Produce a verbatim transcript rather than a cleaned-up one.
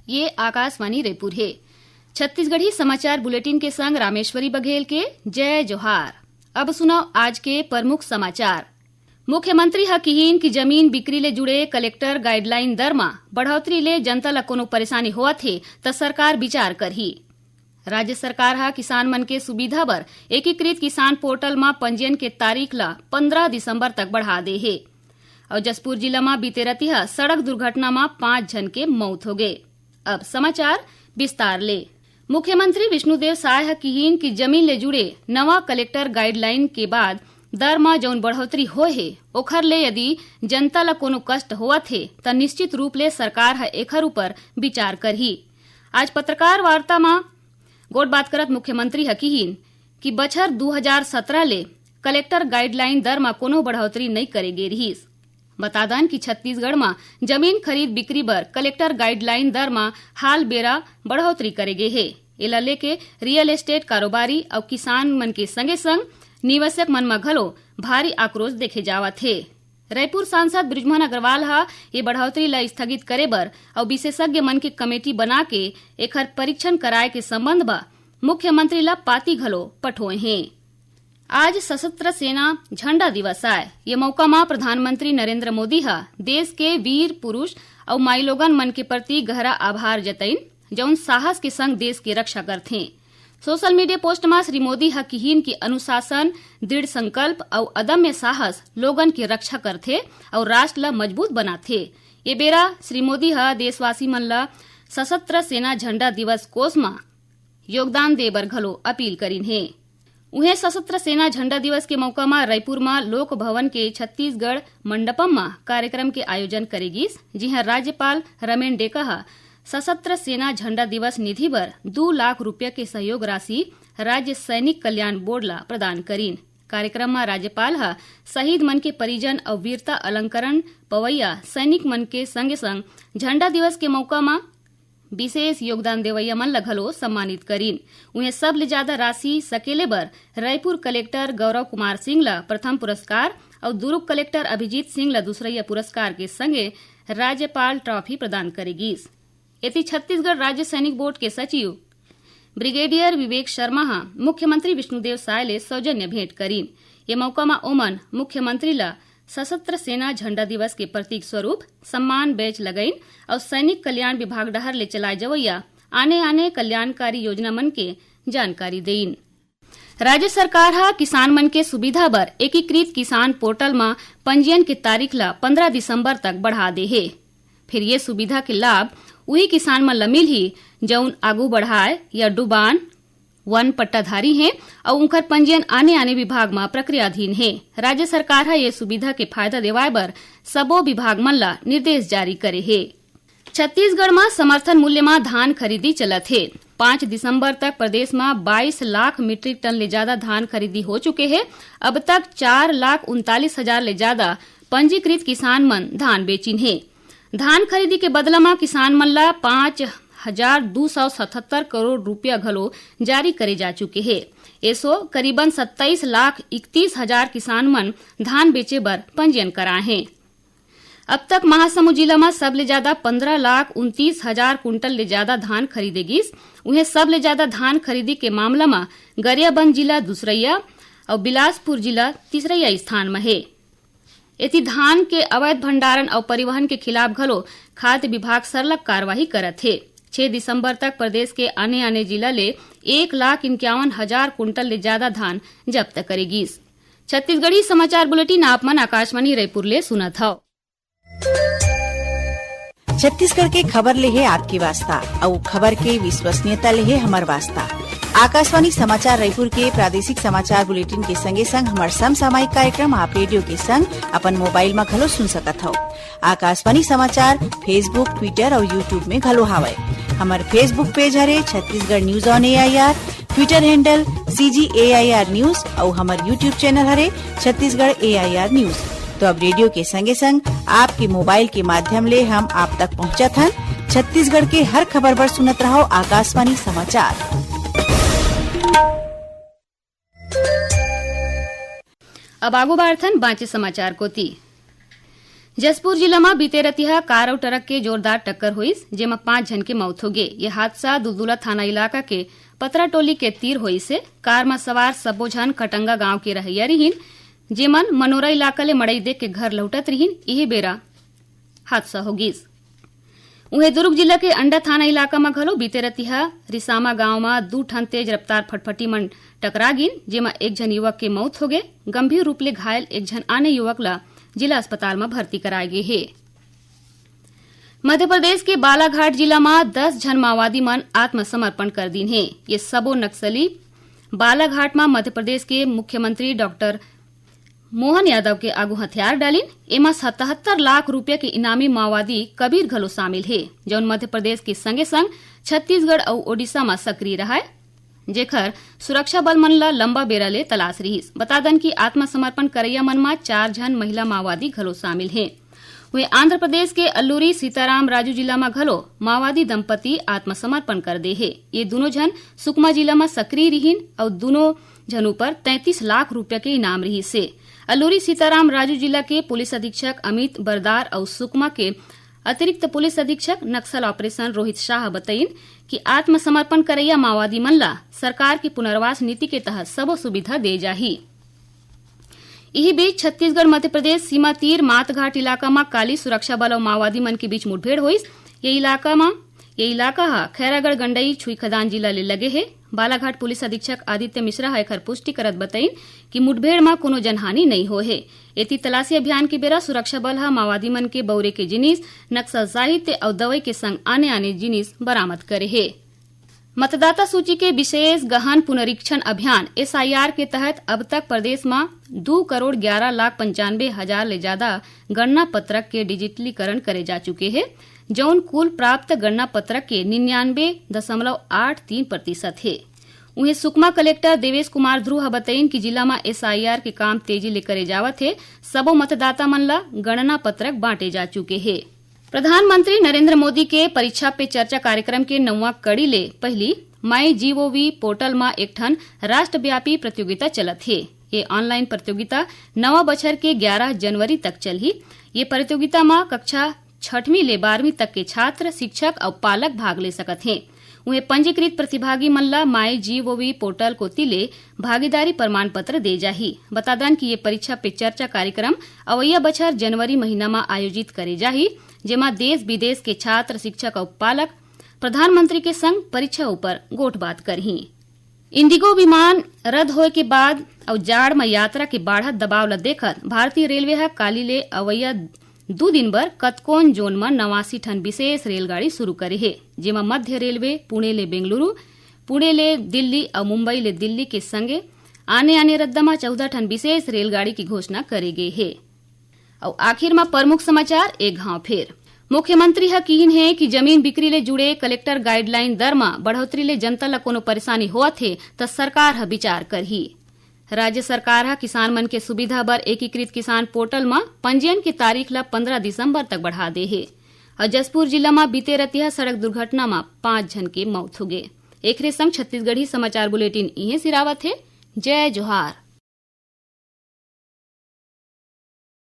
ये आकाशवाणी रायपुर हे। छत्तीसगढ़ी समाचार बुलेटिन के संग रामेश्वरी बघेल के जय जोहार। अब सुनव आज के प्रमुख समाचार। मुख्यमंत्री ह किहीन कि जमीन बिक्री ले जुड़े कलेक्टर गाइडलाइन दर म बढ़ोतरी ले जनता ल कोनो परेशानी होवत हे, त सरकार विचार करही। राज्य सरकार ह किसान मन के सुविधा बर एकीकृत किसान पोर्टल म पंजीयन के तारीख ल पंद्रह दिसंबर तक बढ़ा दे हे। अउ जशपुर जिला म बीते रतिहा सड़क दुर्घटना म पांच झन के मौत होगे। अब समाचार विस्तार ले। मुख्यमंत्री विष्णुदेव साय ह किहीन कि जमीन ले जुड़े नवा कलेक्टर गाइडलाइन के बाद दर म जउन बढ़ोतरी होए हे, ओखर ले यदि जनता ल कोनो कष्ट होवत हे, त निश्चित रूप ले सरकार ह एखर ऊपर विचार करही। आज पत्रकार वार्ता म गोठबात करत मुख्यमंत्री ह किहीन कि बछर दू हजार सतरा ले कलेक्टर गाइडलाइन दर म कोनो बढ़ोतरी नइ करे गे रिहीस। बता दन कि छत्तीसगढ़ म जमीन खरीद बिक्री बर कलेक्टर गाइडलाइन दर म हाल बेरा बढ़ोतरी करे गे हे। एला लेके रियल एस्टेट कारोबारी अउ किसान मन के संगे संग निवेशक मन म घलो भारी आक्रोश देखे जावत हे। रायपुर सांसद बृजमोहन अग्रवाल ह ये बढ़ोतरी ल स्थगित करे बर अउ विशेषज्ञ मन के कमेटी बना के एखर परीक्षण कराए के संबंध म मुख्यमंत्री ल पाती घलो पठोए हे। आज सशस्त्र सेना झंडा दिवस आय। ये मौका म प्रधानमंत्री नरेंद्र मोदी ह देश के वीर पुरुष अउ माईलोगन मन के प्रति गहरा आभार जतइन, जउन साहस के संग देश के रक्षा करथें। सोशल मीडिया पोस्ट म श्री मोदी ह किहीन कि अनुशासन, दृढ़ संकल्प अउ अदम्य साहस लोगन के रक्षा करथे अउ राष्ट्र ल मजबूत बनाथे। ये बेरा श्री मोदी ह देशवासी मन ल सशस्त्र सेना झंडा दिवस कोष म योगदान दे बर घलो अपील करिन हे। उहें, सशस्त्र सेना झंडा दिवस के मौका म रायपुर म लोक भवन के छत्तीसगढ़ मंडपम म कार्यक्रम के आयोजन करे गिस, जिहां राज्यपाल रमेन डेका ह सशस्त्र सेना झंडा दिवस निधि बर दू लाख रुपया के सहयोग राशि राज्य सैनिक कल्याण बोर्ड ला प्रदान करिन। कार्यक्रम म राज्यपाल ह शहीद मन के परिजन अउ वीरता अलंकरण पवैया सैनिक मन के संगे संग झंडा दिवस के मौका म विशेष योगदान देवैया मन ल घलो सम्मानित करिन। उहें, सबले ज्यादा राशि सकेले बर रायपुर कलेक्टर गौरव कुमार सिंह ल प्रथम पुरस्कार अउ दुरूग कलेक्टर अभिजीत सिंह ल दूसरइया पुरस्कार के संगे राज्यपाल ट्रॉफी प्रदान करे गिस। एती, छत्तीसगढ़ राज्य सैनिक बोर्ड के सचिव ब्रिगेडियर विवेक शर्मा ह मुख्यमंत्री विष्णुदेव साय ले सौजन्य भेंट करिन। ये मौका म ओमन मुख्यमंत्री ल सशस्त्र सेना झंडा दिवस के प्रतीक स्वरूप सम्मान बैच लगइन अउ सैनिक कल्याण विभाग डहार ले चलाए जवइया आने-आने कल्याणकारी योजना मन के जानकारी देइन। राज्य सरकार ह किसान मन के सुविधा बर एकीकृत किसान पोर्टल म पंजीयन के तारीख ल पंद्रह दिसंबर तक बढ़ा दे हे। फेर ये सुविधा के लाभ उही किसान मन ल मिलही, जउन आगू बढ़ाए या डुबान वन पट्टाधारी हे अउ उंखर पंजीयन आने-आने विभाग म प्रक्रियाधीन हे। राज्य सरकार ह ये सुविधा के फायदा देवाय बर सबो विभाग मन ल निर्देश जारी करे हे। छत्तीसगढ़ म समर्थन मूल्य म धान खरीदी चलत हे। पांच दिसंबर तक प्रदेश म बाईस लाख मीट्रिक टन ले जादा धान खरीदी हो चुके हे। अब तक चार लाख उनतालीस हजार ले जादा पंजीकृत किसान मन धान बेचिन हे। धान खरीदी के बदला म किसान मन ल पांच हजार दू सौ सतहत्तर करोड़ रुपया घलो जारी करे जा चुके हे। एसो करीबन सत्ताईस लाख इकतीस हजार किसान मन धान बेचे बर पंजीयन कराए हें। अब तक महासमुंद जिला म सबले जादा पंद्रह लाख उनतीस हजार कुंटल ले जादा धान खरीदे गिस। उहें, सबले जादा धान खरीदी के मामला म गरियाबंद जिला दूसरइया अउ बिलासपुर जिला तीसरइया स्थान म हे। एती, धान के अवैध भंडारण अउ परिवहन के खिलाफ घलो खाद्य विभाग सरलग कार्रवाई करत हे। छह दिसंबर तक प्रदेश के आने-आने जिला ले एक लाख इक्यावन हजार कुंटल ले जादा धान जब्त करे गिस। छत्तीसगढ़ी समाचार बुलेटिन आप मन आकाशवाणी रायपुर ले सुनत हव। छत्तीसगढ़ के खबर ले हे आपके वास्ता, अउ खबर के विश्वसनीयता ले हे हमर वास्ता। आकाशवाणी समाचार रायपुर के प्रादेशिक समाचार बुलेटिन के संगे संग हमर समसामयिक कार्यक्रम आप रेडियो के संग अपन मोबाइल म घलो सुन सकत हव। आकाशवाणी समाचार Facebook, Twitter अउ YouTube में घलो हावय। हमर Facebook पेज हरे Chhattisgarh news on AIR, Twitter handle CG AIR news अउ हमर YouTube चैनल हरे छत्तीसगढ़ एआईआर न्यूज। तो अब रेडियो के संगे संग आपके मोबाइल के माध्यम ले हम आप तक पहुंचत हन। छत्तीसगढ़ के हर खबर बर सुनत रहव आकाशवाणी समाचार। अब आगू बाढ़थन बांचे समाचार कोति। जशपुर जिला म बीते रतिहा कार अउ ट्रक के जोरदार टक्कर होइस, जेमा पांच झन के मौत होगे। ये हादसा दुलदुला थाना इलाका के पतरा टोली के तीर होइस हे। कार म सवार सब्बो झन कटंगा गांव के रहइया रिहिन, जेमन मनोरा इलाका ले मड़ई देख के घर लहुटत रिहिन। इही बेरा हादसा होगिस। उहें, दुर्ग जिला के अंडा थाना इलाका म घलो बीते रतिहा रिसामा गांव म दू ठन तेज रफ्तार फटफटी मन टकरा गिन, जेमा एक झन युवक के मौत होगे। गंभीर रूप ले घायल एक झन आने युवक ल जिला अस्पताल म भर्ती कराए गे हे। मध्य प्रदेश के बालाघाट जिला म दस झन माओवादी मन आत्मसमर्पण कर दीन हे। ये सबो नक्सली बालाघाट म मध्य प्रदेश के मुख्यमंत्री डॉक्टर मोहन यादव के आगू हथियार डालिन। एमा सतहत्तर लाख रुपया के इनामी माओवादी कबीर घलो शामिल हे, जौन मध्य प्रदेश के संगे संग छत्तीसगढ़ अउ ओडिशा म सक्रिय रहय, जेखर सुरक्षा बल मन ल लंबा बेरा ले तलाश रिहिस। बता दन कि आत्मसमर्पण करइया मन म चार झन महिला माओवादी घलो शामिल हे। वहीं आंध्र प्रदेश के अल्लूरी सीताराम राजू जिला म घलो माओवादी दंपति आत्मसमर्पण कर दे हे। ये दुनों झन सुकमा जिला म सक्रिय रिहिन अउ दुनों झन ऊपर तैंतीस लाख रुपया के इनाम रिहिस हे। अल्लूरी सीताराम राजू जिला के पुलिस अधीक्षक अमित बरदार अउ सुकमा के अतिरिक्त पुलिस अधीक्षक नक्सल ऑपरेशन रोहित शाह बतइन कि आत्मसमर्पण करइया माओवादी मन ला सरकार के पुनर्वास नीति के तहत सबो सुविधा दे जाही। इही बीच, छत्तीसगढ़ मध्य प्रदेश सीमा तीर मातघाट इलाका म काली सुरक्षा बल अउ माओवादी मन के बीच मुठभेड़ होइस। ये इलाका म, ये इलाका ह खैरागढ़ गंडई छुईखदान जिला ले लगे हे। बालाघाट पुलिस अधीक्षक आदित्य मिश्रा ह एखर पुष्टि करत बतइन कि मुठभेड़ म कोनो जनहानि नइ होए हे। एती तलाशी अभियान के बेरा सुरक्षा बल ह माओवादी मन के बउरे के जिनिस, नक्सल साहित्य अउ दवई के संग आने-आने जिनिस बरामद करे हे। मतदाता सूची के विशेष गहन पुनरीक्षण अभियान, एसआईआर, के तहत अब तक प्रदेश म दू करोड़ ग्यारह लाख पंचानवे हजार ले ज्यादा गणना पत्रक के डिजिटलीकरण करे जा चुके हे, जौन कुल प्राप्त गणना पत्रक के निन्यानवे दशमलव आठ तीन प्रतिशत हे। उहें, सुकमा कलेक्टर देवेश कुमार ध्रुव ह बतइन कि जिला म एसआईआर के काम तेजी ले करे जावत हे। सबो मतदाता मन ल गणना पत्रक बांटे जा चुके हे। प्रधानमंत्री नरेंद्र मोदी के परीक्षा पे चर्चा कार्यक्रम के नौवां कड़ी ले पहिली माई जीओवी पोर्टल म एक ठन राष्ट्रव्यापी प्रतियोगिता चलत हे। ये ऑनलाइन प्रतियोगिता नवा बछर के ग्यारह जनवरी तक चलही। ये प्रतियोगिता म कक्षा छठवीं ले बारहवीं तक के छात्र, शिक्षक अउ पालक भाग ले सकत हें। उहें, पंजीकृत प्रतिभागी मन ल माई जीओवी पोर्टल कोति ले भागीदारी प्रमाण पत्र दे जाही। बता दन कि ये परीक्षा पे चर्चा कार्यक्रम अवइया बछर जनवरी महीना म आयोजित करे जाही, जेमा देश विदेश के छात्र, शिक्षक अउ पालक प्रधानमंत्री के संग परीक्षा ऊपर गोठबात करही। इंडिगो विमान रद्द होए के बाद अउ जाड़ म यात्रा के बाढ़त दबाव ल देखत भारतीय रेलवे ह काली ले अवइया दू दिन बर कतकोन जोन म नवासी ठन विशेष रेलगाड़ी शुरू करे हे, जेमा मध्य रेलवे पुणे ले बेंगलुरु, पुणे ले दिल्ली अउ मुंबई ले दिल्ली के संगे आने-आने रद्दा म चौदह ठन विशेष रेलगाड़ी के घोषणा करे गे हे। अउ आखिर म प्रमुख समाचार एक घांव फेर। मुख्यमंत्री ह किहिन हे कि जमीन बिक्री ले जुड़े कलेक्टर गाइडलाइन दर म बढ़ोतरी ले जनता ल कोनो परेशानी होवत हे, त सरकार ह विचार करही। राज्य सरकार ह किसान मन के सुविधा बर एकीकृत किसान पोर्टल म पंजीयन के तारीख ल पंद्रह दिसंबर तक बढ़ा दे हे। अउ जशपुर जिला म बीते रतिहा सड़क दुर्घटना म पांच झन के मौत होगे। एखरे संग छत्तीसगढ़ी समाचार बुलेटिन इहें सिरावत हे। जय जोहार।